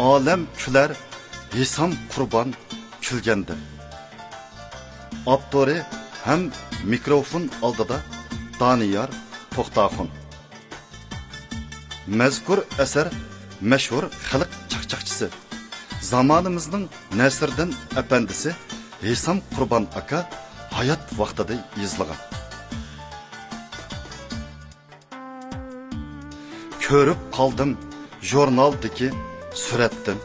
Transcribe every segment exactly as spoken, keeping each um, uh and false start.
ئالەم كۈلەر ھېسام قۇربان كۈلگەندە. ئاپتورى ھەم مىكروفون ئالدىدا دانىيار توختاخۇن. مەزكۇر ئەسەر مەشھۇر خەلق چاقچاقچىسى، زامانىمىزنىڭ نەسىردىن ئەپەندىسى ھېسام قۇربان ئاكا ھايات ۋاقتىدا يېزىلغان. كۆرۈپ قالدىم ژۇرنالدىكى سۈرەتتىن،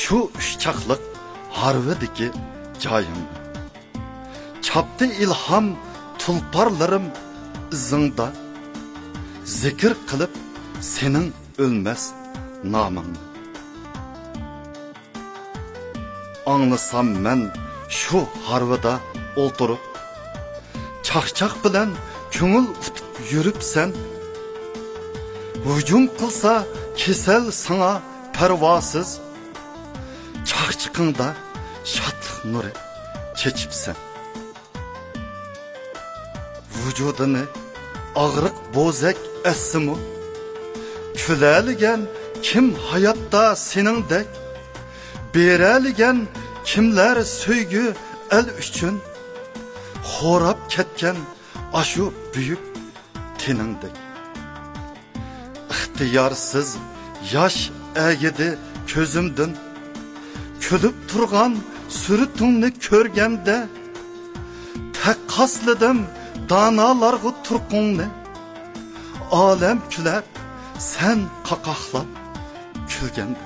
شۇ ئۈچ چاقلىق ھارۋىدىكى جايىڭنى. چاپتى ئىلھام تۇلپارلىرىم ئىزىڭدا، زىكىر قىلىپ سېنىڭ ئۆلمەس نامىڭنى. ئاڭلىسام مەن شۇ ھارۋىدا ئولتۇرۇپ، چاقچاق بىلەن كۆڭۈل ئۇتۇپ يۈرۈپسەن. ھۇجۇم قىلسا كېسەل ساڭا پەرۋاسىز، چاقچىقىڭدا شادلىق نۇرى چېچىپسەن. ۋۇجۇدىنى ئاغرىق بوزەك ئەتسىمۇ، كۈلەلىگەن كىم ھاياتتا سېنىڭدەك؟ بېرەلىگەن كىملەر سۆيگۈ ئەل ئۈچۈن؟ خوراپ كەتكەن ئاشۇ بۈيۈك تېنىڭدەك. ئىختىيارسىز ياش ئەگىدى كۆزۈمدىن، كۈلۈپ تۇرغان سۈرىتىڭنى كۆرگەندە. تەققاسلىدىم دانالارغا تۇرقۇڭنى، ئالەم كۈلەر سەن قاقاقلاپ كۈلگەندە.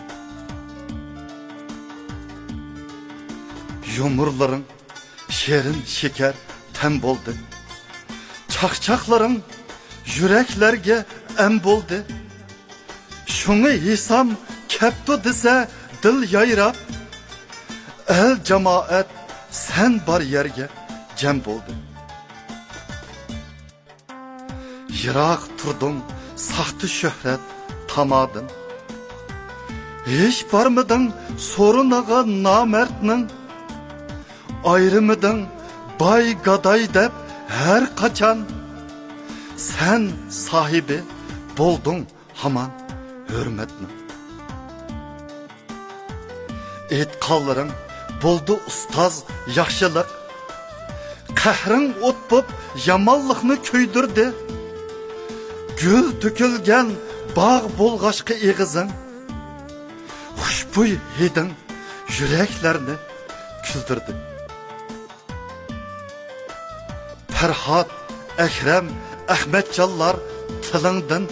يۇمۇرلىرىڭ شېرىن شېكەر تەم بولدى. چاقچاقلىرىڭ يۈرەكلەرگە ئەم بولدى. شۇڭا ھېسام كەپتۇ دېسە دىل يايراپ، ئەل جامائەت سەن بار يەرگە جەم بولدى. يىراق تۇردۇڭ ساختا شۆھرەت تامادىن، ھېچ بارمىدىڭ سورۇنىغا نامەردنىڭ. ئايرىمىدىڭ باي گاداي دەپ ھەر قاچان، سەن ساھىبى بولدۇڭ ھامان ھۆرمەتنىڭ. ئېيتقانلىرىڭ بولدى ئۇستاز ياخشىلىق، قەھرىڭ ئوت بوپ يامانلىقنى كۆيدۈردى. گۈل تۆكۈلگەن باغ بولغاچقا ئېغىزىڭ، خۇشبۇي ھىدىڭ يۈرەكلەرنى كۈلدۈردى. پەرھات، ئەكرەم، ئەخمەتجانلار تىلىڭدىن،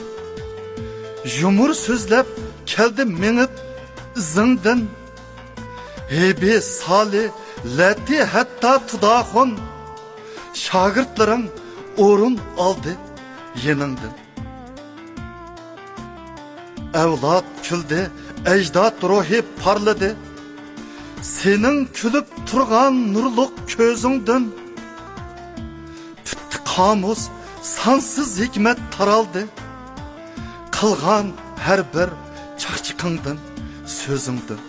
يۇمۇر سۆزلەپ كەلدى مېڭىپ ئىزىڭدىن. ھېبى، سالى، لەتى، ھەتتا تۇداخۇن، شاگىرتلىرىڭ ئورۇن ئالدى يېنىڭدىن. ئەۋلاد كۈلدى، ئەجداد روھى پارلىدى، سېنىڭ كۈلۈپ تۇرغان نۇرلۇق كۆزۈڭدىن. پۈتتى قامۇس، سانسىز ھېكمەت تارالدى، قىلغان ھەر بىر چاقچىقىڭدىن، سۆزۈڭدىن.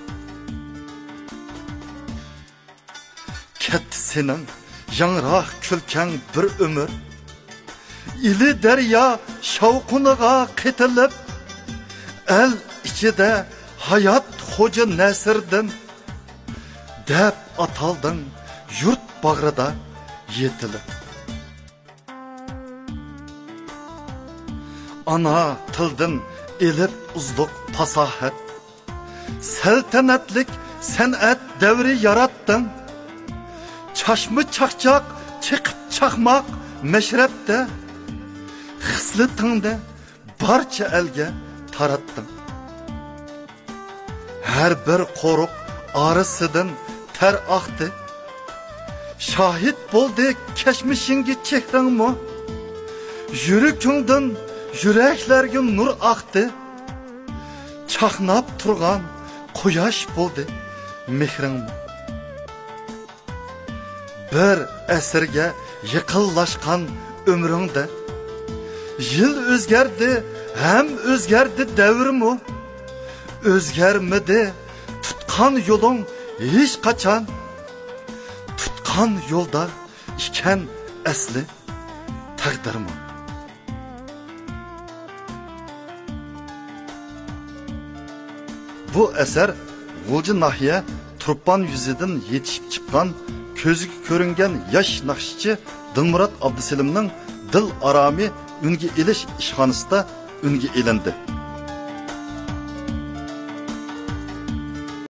كەتتى سېنىڭ ياڭراق كۈلكەڭ بىر ئۆمۈر، ئىلى دەريا شاۋقۇنىغا قېتىلىپ، ئەل ئىچىدە ھايات خوجا نەسىردىن دەپ ئاتالدىڭ يۇرت باغرىدا يېتىلىپ. ئانا تىلدىن ئېلىپ ئۇزلۇق پاساھەت، سەلتەنەتلىك سەنئەت دەۋرى ياراتتىڭ. چاچما چاقچاق چېقىپ چاقماق مەشرەپتە، خىسلىتىڭنى بارچە ئەلگە تاراتتىڭ. ھەر بىر قورۇق ئارىسىدىن تەر ئاقتى. شاھىت بولدى كەچمىشىڭگە چېھرىڭمۇ. يۈرىكىڭدىن يۈرەكلەرگە نۇر ئاقتى. چاقناپ تۇرغان قۇياش بولدى مېھرىڭمۇ. بىر ئەسىرگە يېقىنلاشقان ئۆمرۈڭدە، يىل ئۆزگەردى ھەم ئۆزگەردى دەۋرمۇ. ئۆزگەرمىدى تۇتقان يولۇڭ ھېچقاچان، تۇتقان يولدا ئىكەن ئەسلى تەقدىرمۇ. بۇ ئەسەر غۇلجا ناھىيە تۇرپان يۈزىدىن يېتىشىپ چىققان، كۆزگە كۆرۈنگەن ياش ناخشىچى دىلمۇرات ئابدۇسېلىمنىڭ دىل ئارامى ئۈنگە ئېلىش ئىشخانىسىدا ئۈنگە ئېلىندى.